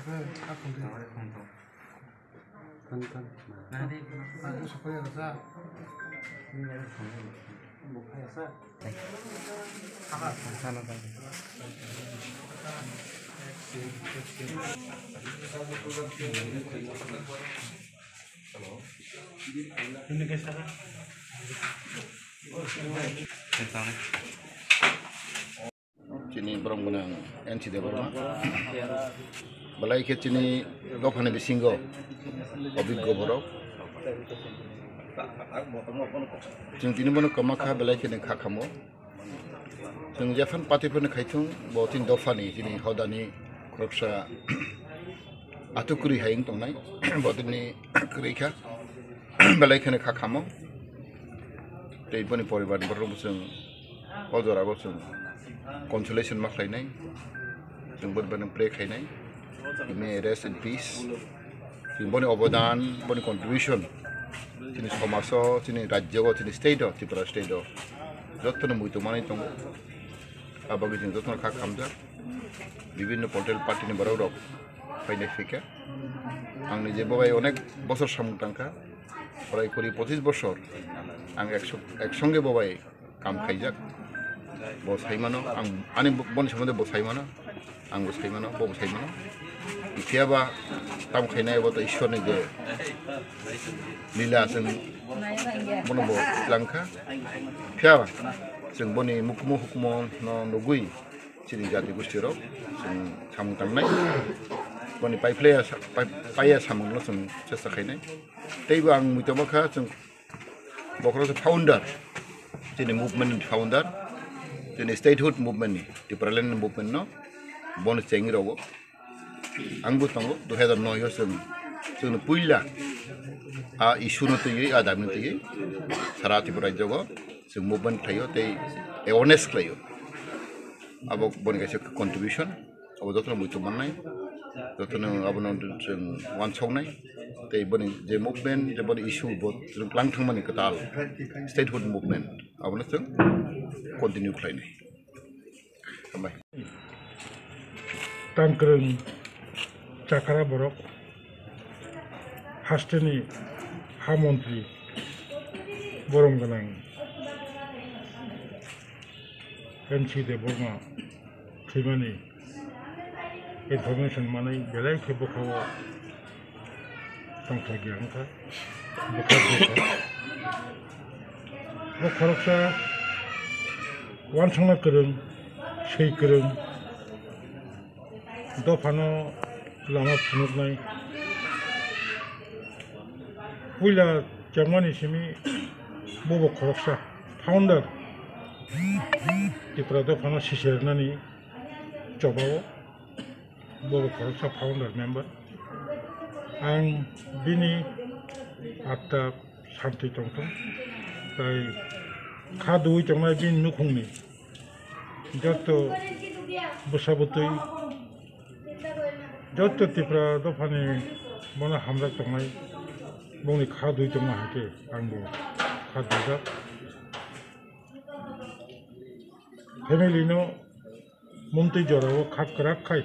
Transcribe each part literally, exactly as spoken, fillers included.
Chini borom gwnang N C Debbarma. Belai khe chini dophani bisingo obiggo borok. Chwng tini bono kwma kha, belai khe ni kha khamo. Chwng jephan party phano khaithung, bo chini dophani, chini hodani khoroksa atukwrwi hai wng tongnai, bo tini kwrwi kha, belai kheno kha khamo. Tei boni poribar ni borok bo chwng o jora bo chwng consolation ma khlainai, chwng boni bagwi pray khainai, he may rest in peace. Chwng boni obodan, boni contribution chini somajo, chini rajyo, chini state o, Tripura state o jotono muitu manwi tongo. Abagwi chwng jotono kha khamjak. Bibinno political party ni borok rok phainai phikha. Ang nije bo bai onek bosor samung tangkha. Prai kuri pochis bosor ang ek song-, ek songe bo bai kam khaijak. Bo sai mano, ang ani bo-, boni somondo bo sai mano, ang bo sai mano, bo bo sai mano. Phiya ba tam khainai bo to Ishwar ni je lila, chwng bono bo tlang kha. Phiya ba chwng boni mukhumu hukumu no nugwi chini jati gosti rok chwng samung tangnai. Boni pai phlaiya sa-, pai, paiya samung no chwng chesta khainai. Tei bo ang muitu ma kha chwng Bokhorok se founder, chini movement ni founder, chini statehood movement ni, Tipraland ni movement no, bono chengi rogo. Ang bo tongo, dui hazar noi o chwng, chwngno puila a issue no twiwi, a dabi no twiwi, sara Tripura rajyo o chwng movement khlaio tei awareness khlaio. Abo boni kaisa contribution. Abo jotono muitu mannai, jotono abono chwng uansuknai, tei boni je movement, je boni issue bo chwng tlang thangmani kwtal statehood movement, abono chwng continue khlainai. Hambai. Tangkwrwng chakra borok hasteni ha montri borom gwnang N C Debbarma thwimani information manwi belai khe bwkhao tongthokya wngkha, bwkha bwkha. Bo khoroksa uansukna kwrwng, swi kwrwng, dophano lama phunuknai. Puila chengmani simi bobo khoroksa founder Tripura dophano sisernani chobao bobo khoroksa founder member. Ang bini atta santwi tongthung, tai kha dui tongnai bini nukhungni joto bwsa bwtwi, joto Tripura dophani bono hamjak tongnai, bongni kha dui tongma hai khe ang bo kha duijak. Family no mumtwi jorao kha kwrak khai,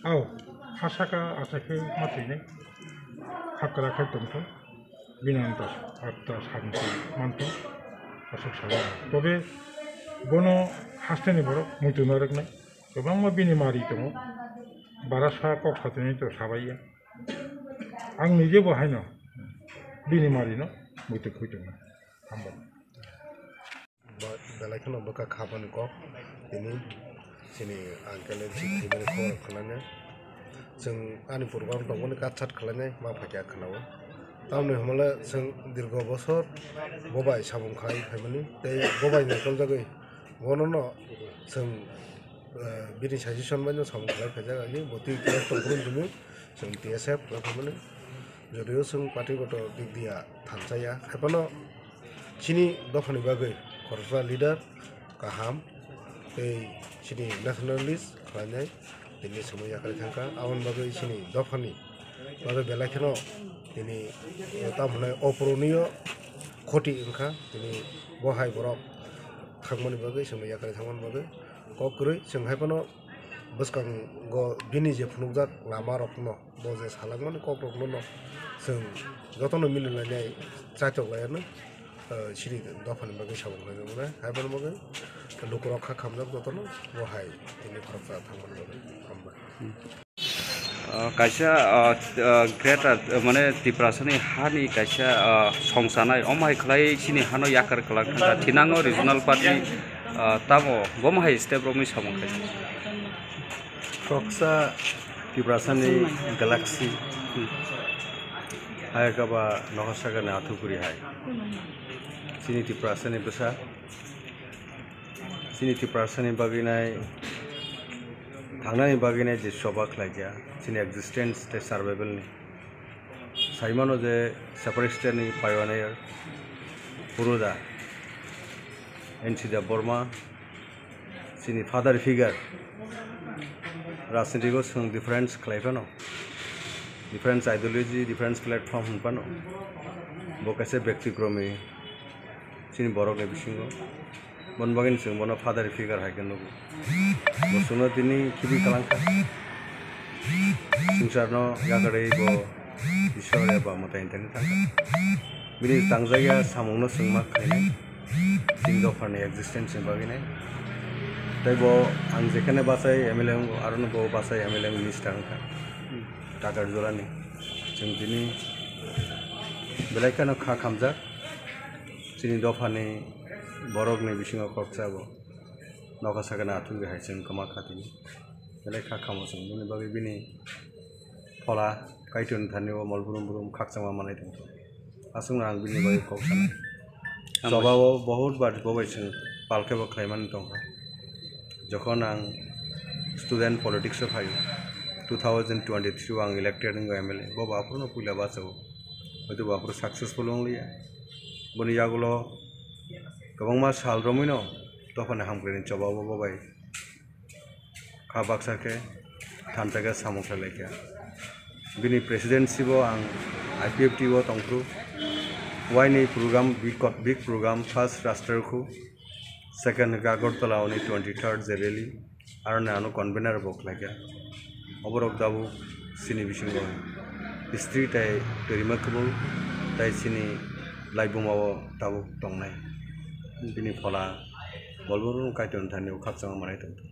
ao ha saka achaikhe ma thwinai, kha kwrak khai tongthung. Bini anta, anta santi manto aswk salo. Tobe bono hasteni borok muitu narwknai kwbangma bini mari tongo. Bara sa kok satini to sabaiya. Ang nije bo haino bini mari no muitu khui tongo. Hambai. Bo belai kheno bwkha khabani kok tini chini uncle ni thwimani khobor khwnanai. Chwng ani program tongmani kat sat khwlainai ma phaikha khwnao. Tamoni hwnle chwng dirgo bosor bo bai samung khai phaimani tei bo bai naikoljagwi bonono chwng, eh, bini suggestion baino samung khlai phaijak ani bo twi khe tongphuru hwnwi chwng T S F khlai phaimani. Jodiyo chwng party goto dik diya thansa ya, hai phano chini dophani bagwi khoroksa leader kaham tei chini nationalist khlainai tini swmai yakarwi thangkha. Aboni bagwi chini dophani bagwi belai kheno tini, eh, tamo hwnai opuruniyo khoti wngkha. Tini bo hai borok thangmani bagwi, swmai yakarwi thangmani bagwi kok kwrwi chwng hai phano Bwskango bini je phunukjak lama rokno, bo je salangmani kok rokno no chwng jotono mili lainai chaitok laiyano, eh, chini dophani bagwi samung khlaijak mano. Haiboni bagwi lukurok kha khamjak jotono, bo hai tini khoroksa thangmani bagwi. Hambai. Ah, kaisa, ah, ah, greater, ah, mane Tiprasani hani kaisa, ah, songsanai, omo hai khlai chini hano yakar kwlak thangkha. Thinango regional party, ah, tamo bomo hai step romwi samung khai. Khoroksa Tiprasani galaxy. Hai kaba nokha sakani athukuri hai. Chini Tiprasani bwsa. Chini Tiprasani bagwi nai, thangnani bagwi nai je choba khlaikha, chini existence tei survival ni. Saimano je separate state ni pioneer, Puroda, N C Debbarma, chini father figure, rajnitiko chwng difference khlai phano, difference ideology, difference platform hwn phano, bo kaisa byaktikromwi chini borokni bisingo. Boni bagwino chwng bono father figure hai khe nugo. Bo chwngno tini khibi kwlangkha. Swngcharno yakarwi bo Ishwar eba mwtai thani thangkha. Bini tangjakya samungno chwng ma khainai. Chini dophani existence ni bagwinai. Tei bo ang jekheno bachai M L A wngo, arono bo bachai M L A minister wngkha. Takarjolani. Chwng tini belai kheno kha khamjak. Chini dophani borokni bisingo khoroksa bo nokha sakani athukgwi hai chwng kwma kha tini. Belai kha khamo chwng bini bagwi bini phola Kaitorni thani o mol brum brum khakchangma manwi tongkha. Aswkno ang bini bagwi kok sanai. Hambai. Chobao bahut bar bo bai chwng pal khe bo khlaimani tongkha. Jokhon ang student politics o phaio, two thousand twenty-three o ang elected wngwi M L A, bo bo aphuru no puila bachago, hoito bo aphuru successful wngliya. Boni yagulo kwbangma sal romwino dophani hamkrai ni chobao bo bai kha baksa khe thansa khe samung khlai laikha. Bini presidency bo ang I P F T o tongphuru, waini program big, big program, first Rashtra Rukhu, second hwnkhe Agartala oni twenty third je rally, aroni ano convener bo khlaikha. Oborok tabuk chini bisingo history tei remarkable tei chini laibuma o tabuk tongnai. Bini phola bolboro Kaitor thani o khakchangma manai tongthok.